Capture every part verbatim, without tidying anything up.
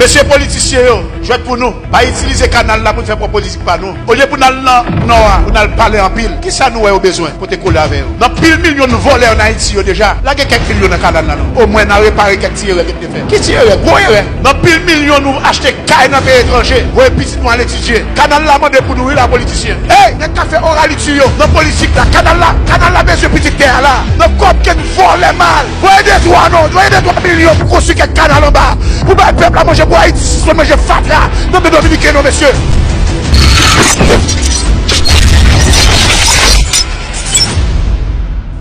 Mesye politisyen yo, jwèt pou nou. Pa itilize kanal la pou n fè pwòp politik pa nou. Olye pou n al nan Nò a, pou n al pale anpil, kisa nou wè yo bezwen pote kole avè yo? Nan pil milyon nou vòlè ann Ayiti yo deja, lage kèk milyon nan kanal la non. Omwen n a repare kèk ti erè ki te fèt. Ki ti erè? Gwo erè. Nan pil milyon nou achte kay nan peyi etranje, voye pitit nou al etidye. Kanal la mande pou nou wi la, politisyen. Ey, nèg k ap fè oraliti yo nan politik la, kanal la, kanal la bezwen pitit tè a la. Nan kòb ke n vòlè mal. Voye de twa non, voye de twa milyon pou konstwi kèk kanal anba, pou bay pèp la manje, pou Ayiti sispann manje fatra nan men dominiken non, mesye.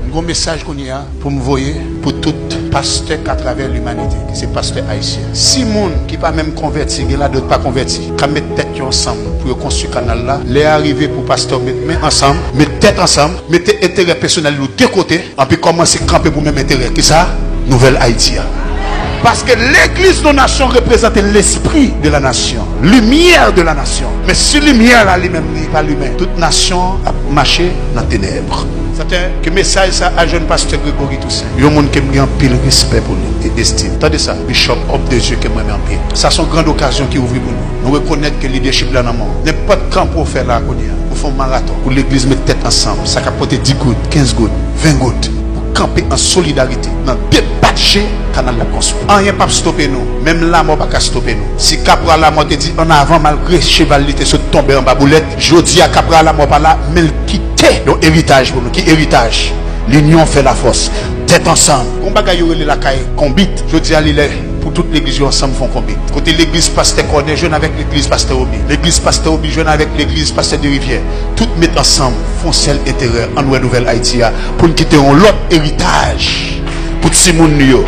M gon mesaj kounye a pou m voye pou tout pastè k atravè limanite, ki se pastè ayisyen. Si moun ki pa menm konvèti, gen ladan yo k pa konvèti, ka met tèt yo ansanm pou yo konstwi kanal la, lè a rive pou pastè yo met men ansanm, met tèt ansanm, mete enterè pèsonèl yo de kote, anpi kòmanse kanpe pou menm enterè. Kisa? Nouvèl Ayiti a. Paske legliz nan nasyon reprezante lespri de la nasyon, limyè de la nasyon. Men si limyè la li menm li pa limen, tout nasyon ap mache nan tenèb. Sèten ke mesaj sa a jwenn pastè Gregory Toussaint, yon moun ke m gen anpil respè pou li e estim. Tande sa, Bishop Homme de Dieu ke m renmen anpil. Sa se yon grand okazyon ki ouvri pou nou. Nou rekonèt ke lidèchip la nan men w. Nenpòt kan pou w fè la kounye a, pou w fè yon maraton, pou legliz met tèt ansanm, sa k ap pote dis goud, kenz goud, ven goud, pou kanpe an solidarite nan de bat je kanal la konstwi. Anyen p ap stope nou, menm lanmò pa ka stope nou. Si kapra lanmò te di annavan malgre cheval li te sot tonbe anba boulèt, jodi a kapra lanmò pa la, men l kite yon eritaj pou nou. Ki eritaj? Linyon fè lafòs. Tèt ansanm. Gon bagay yo rele lakay konbit. Jodi a li lè pou tout legliz yo ansanm fè yon konbit. Kote legliz pastè Kònè jwenn avèk legliz pastè Obi. Legliz pastè Obi jwenn avèk legliz pastè Derivyè. Tout met ansanm fè yon sèl enterè. Ann wè nouvèl Ayiti a pou n kite yon lòt eritaj pou timoun nou yo,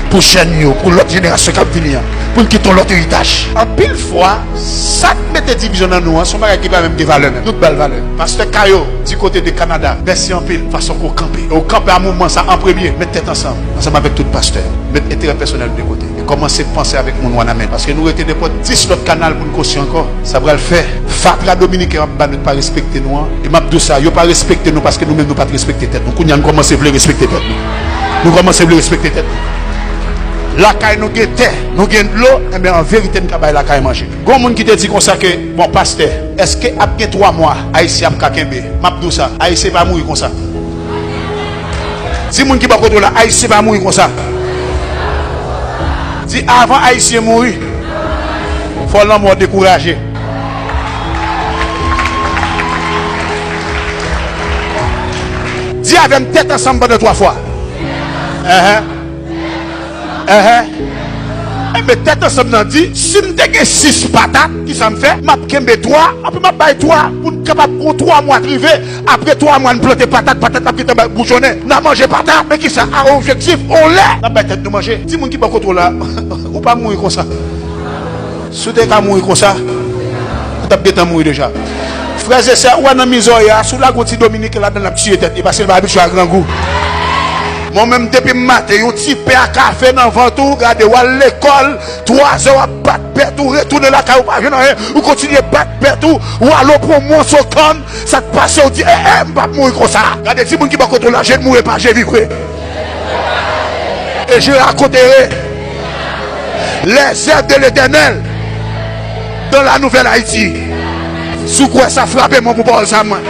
pou jèn yo, pou lòt jenerasyon k ap vini an, pou n kite yon lòt eritaj. Anpil fwa, sa k mete divizyon nan nou an, se yon bagay ki pa menm gen valè menm. Nou t ba l valè. Pastè Kayo, di kote de Kanada, mèsi anpil fason ke w kanpe. E w kanpe a mouvman sa an premye. Met tèt ansanm, ansanm avèk tout pastè. Met enterè pèsonèl de kote. E kòmanse panse avèk moun Wanament. Paske nou rete nenpòt dis lòt kanal pou n konstwi ankò. Sa pral fè fatra dominiken ap ba nou pa respekte nou an. E m ap di w sa, yo pa respekte nou paske nou menm nou pa t respekte tèt nou. Kounye a nou kòmanse vle respekte tèt nou. Nou kòmanse vle respekte tèt nou. Lakay nou gen tè, nou gen dlo, enben an verite n ka bay lakay manje. Gon moun ki te di konsa ke, bon, pastè, èske ap gen twa mwa Ayisyen ap ka kenbe? M ap di w sa, Ayisyen pa mouri konsa. Di moun ki bò kote w la, Ayisyen pa mouri konsa. Di avan Ayisyen mouri, fò lanmò dekouraje. Di avè m tèt ansanm pandan twa fwa. Enhen. Enhen. Enben, tèt ansanm nan di, si m te gen sis patat, kisa m fè? M ap kenbe twa, anpi m ap bay twa, pou n kapab gon twa mwa t rive. Apre twa mwa, n plante patat, patat ap gentan bay boujonnen. N a manje patat. Men kisa a objektif? On lè n ap bay tèt nou manje. Di moun ki bò kote w la, ou pa mouri konsa. Si w te ka mouri konsa, ou t ap gentan mouri deja. Frè e sè, ou wè nan mizè w ye a, si w lage yon ti dominiken ladan l ap tiye tèt li, paske l pa abitye a grangou. Mwen menm, depi maten, yon ti pen a kafe nan vant ou, gade, w al lekòl, twazè w ap bat bèt ou, retounen lakay ou, pa jwenn anyen, ou kontinye bat bèt ou, w al o pwomosyon kann, sa k pase, w di, e, e, m p ap mouri konsa. Gade, di moun ki bò kote w la, je n mouri pa je vivre. Et je raconterai les œuvres de l'Éternel dans la nouvelle Haïti. Si w kwè sa, frape men w pou pawòl sa mwen.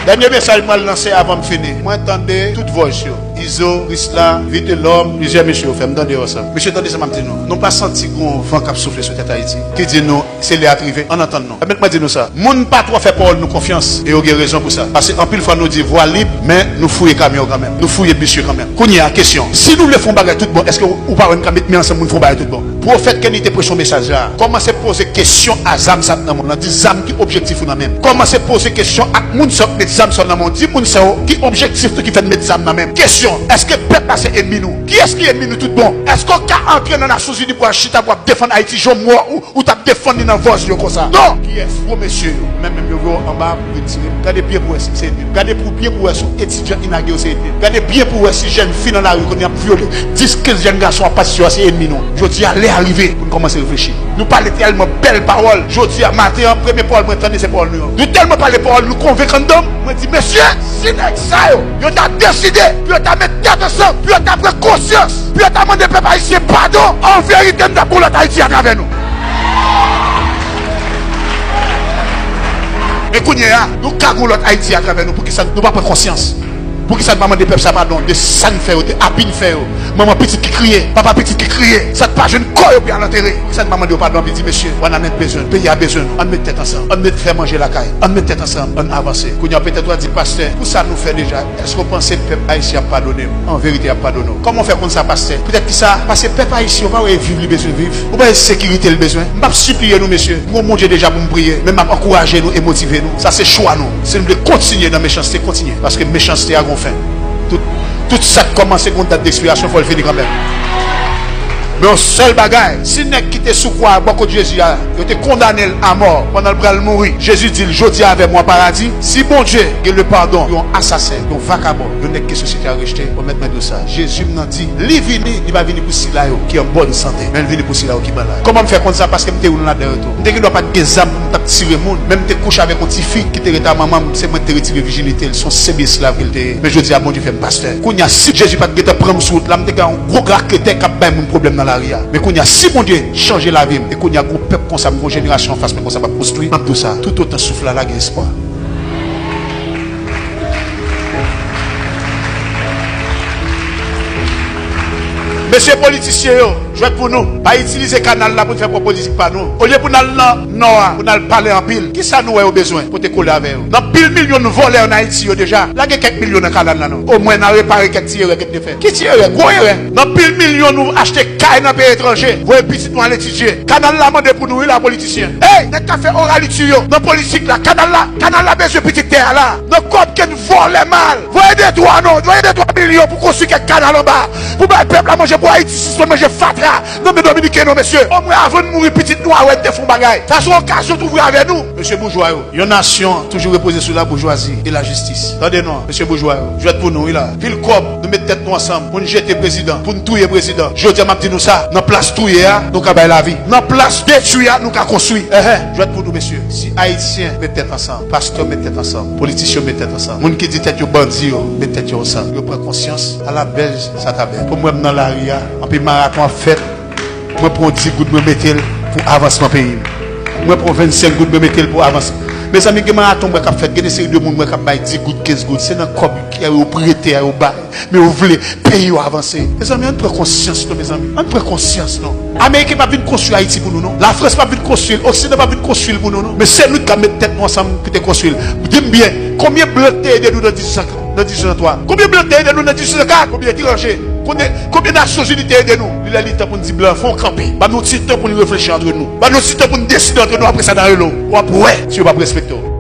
Dènye mesaj mwen al lanse avan m fini. Mwen tande tout vòs yo. Izo, Risla, Vitelòm, plizyè mesye yo fè m tande yo ansanm. Mesye, tande sa m ap di nou. Nou pa santi gon van k ap soufle sou tèt Ayiti ki di nou se lè a t rive? Ann antann nou. Pèmèt mwen di nou sa. Moun pa twò fè pawòl nou konfyans e yo gen rezon pou sa. Paske anpil fwa nou di vwa lib, men nou fouye kamyon yo kanmenm. Nou fouye bis yo kanmenm. Kounye a, kesyon. Si nou vle fè yon bagay tout bon, èske ou pa wè n ka met men ansanm pou n fè yon bagay tout bon? Pwofèt Kenny te preche yon mesaj la. Kòmanse poze kesyon a zam sa k nan men w lan. Di zam ki objektif ou nan men m. Kòmanse poze kesyon ak moun sa yo k met zam sa yo nan men w. Di moun sa yo ki objektif nou ki fè n met zam nan men m. Kesyon, èske pèp la se enmi nou? Kiyès ki enmi nou tout bon? Èske w ka antre nan Nasyonzini pou w al chita pou w ap defann Ayiti jan w wè ou, ou t ap defann li nan vòs yo konsa? Non! Kiyès? Gwo mesye yo. Men menm yo voye w anba pou vin tire m. Gade byen pou w wè si se enmi m. Gade pou byen pou w wè si yon etidyan inage yo se enmi m. Gade byen pou w wè si jèn fi nan lari kounye a ap vyole dis, kenz jèn gason ap pase sou yo a se enmi nou. Jodi a, lè a rive pou n kòmanse reflechi. Nou pale tèlman bèl pawòl. Jodi a maten an, premye pawòl mwen tande se pawòl nou yo. Nou tèlman pale pawòl, nou konvenk anndan m. Mwen di, mesye, si nèg sa yo, yo ta deside pou yo ta met tèt ansanm, pou yo ta pran konsyans, pou yo ta mande pèp ayisyen padon, an verite, n t ap gon lòt Ayiti atravè nou. Men kounye a, nou ka gon lòt Ayiti atravè nou. Poukisa nou pa pran konsyans? Poukisa n pa mande pèp sa padon de sa n fè yo, de abi n fè yo? Manman pitit ki kriye, papa pitit ki kriye, sa n pa jwenn kò yo pou y al antere. Poukisa n pa mande yo padon, anpi di, mesye, Wanament bezwen n, peyi a bezwen nou, ann met tèt ansanm, ann met fè manje lakay, ann met tèt ansanm, ann avanse. Kounye a, petèt w a di, pastè, pou sa nou fè deja, èske w panse pèp ayisyen ap padone m? An verite, y ap padone w. Kòman w fè konn sa, pastè? Poutèt ki sa? Paske pèp ayisyen, ou pa wè e viv li bezwen viv? Ou pa wè e sekirite l bezwen? M p ap sipliye nou, mesye. M gon Bondye deja pou m priye, men m ap ankouraje nou e motive nou. Sa se chwa nou. Si n vle kontinye nan mechanste, kontinye. Paske mechanste a gon fen. Tout, tout sa k kòmanse gon dat dekspirasyon, fò l fini kanmenm. Men yon sèl bagay, si nèg ki te sou kwa a bò kot Jezi a, yo te kondane l amò pandan l pral mouri, Jezi di l, jodi a avè m ou an paradi. Si Bondye gen le padon yon asasen, yon vakabon, yon nèg ke sosyete a rejte, bon, mèt mwen di w sa, Jezi m nan di, li vini, li pa vini pou sila yo ki an bòn sante, men l vini pou sila yo ki malad. Kòman m fè konn sa? Paske m te youn ladan yo tou. M te gen dwa pa t gen zam pou m t ap tire moun, men m te kouche avèk yon tifi ki te rete a manman m, se mwen ki te retire vijinite l, se yon senp esklav ke l te ye. Men jodi a, Bondye fè m pastè. Kounye a, si Jezi pa t gentan pran m sou wout la, m te gen yon gwo raketè k ap bay moun pwoblèm nan lari a. Men kounye a, si Bondye chanje lavi m, e kounye a, gon pèp konsa, m gon jenerasyon anfas mwen konsa m ap konstwi, m ap di w sa, toutotan souf la, la gen espwa. Mesye politisyen yo, jwèt pou nou. Pa itilize kanal la pou n fè pwòp politik pa nou. Olye pou n al nan Nò a, pou n al pale anpil, kisa nou wè yo bezwen? Pote kole avè yo. Nan pil milyon nou vòlè ann Ayiti yo deja, lage kèk milyon nan kanal la non. Omwen n a repare kèk ti erè ke n te fè. Ki ti erè? Gwo erè. Nan pil milyon nou achte kay nan peyi etranje, voye pitit nou al etidye. Kanal la mande pou nou wi la, politisyen. Ey, nèg k ap fè oraliti yo nan politik la, kanal la, kanal la bezwen pitit tè a la. Nan kòb ke n vòlè mal. Voye de twa non, voye de twa milyon pou konstwi kèk kanal anba, pou bay pèp la manje, pou Ayiti sispann manje fatra nan men dominiken non, mesye. Omwen avan n mouri, pitit nou a wè n te fè yon bagay. Sa se yon okazyon twouve avè nou. Mesye boujwa yo, yon nasyon toujou repoze sou laboujwazi e lajistis. Tande non, mesye boujwa yo, jwèt pou nou wi la. Pil kòb, nou met tèt nou ansanm pou n jete prezidan, pou n touye prezidan. Jodi a m ap di nou sa, nan plas touye a, nou ka bay lavi. Nan plas detwi a, nou ka konstwi. Enhen, jwèt pou nou mesye. Si Ayisyen met tèt ansanm, pastè met tèt ansanm, politisyen met tèt ansanm, moun ki di tèt yo bandi yo met tèt yo ansanm, yo pran konsyans, ala bèl sa ta bèl. Pou mwen m nan lari a, anpi maraton ap fèt. Mwen pran yon di goud, mwen mete l pou avansman peyi m. Mwen pran vennsenk goud, mwen mete l pou avansman. Mezanmi, gen maraton mwen k ap fèt, gen de seri de moun mwen k ap bay di goud, kenz goud. Se nan kòb kè yo prete a yo bay. Men yo vle peyi yo avanse. Mezanmi, ann pran konsyans non, mezanmi. Ann pran konsyans non. Ameriken p ap vin konstwi Ayiti pou nou non. Lafrans p ap vin konstwi l, Oksidan p ap vin konstwi l pou nou non. Men se nou ki ka met tèt nou ansanm pou te konstwi l. Di m byen, konbyen blan ki te ede nou nan dizuit san, nan dizuit san twa? Konbyen blan ki te ede nou nan dizuit san kat? Konbyen etranje? Konbyen, konbyen Nasyonzini te ede nou? Li lè li tan pou n di blan, fè yon kanpe. Ban nou ti tan pou n reflechi antre nou. Ban nou ti tan pou n deside antre nou, apre sa n a rele w. W ap wè si yo p ap respekte w.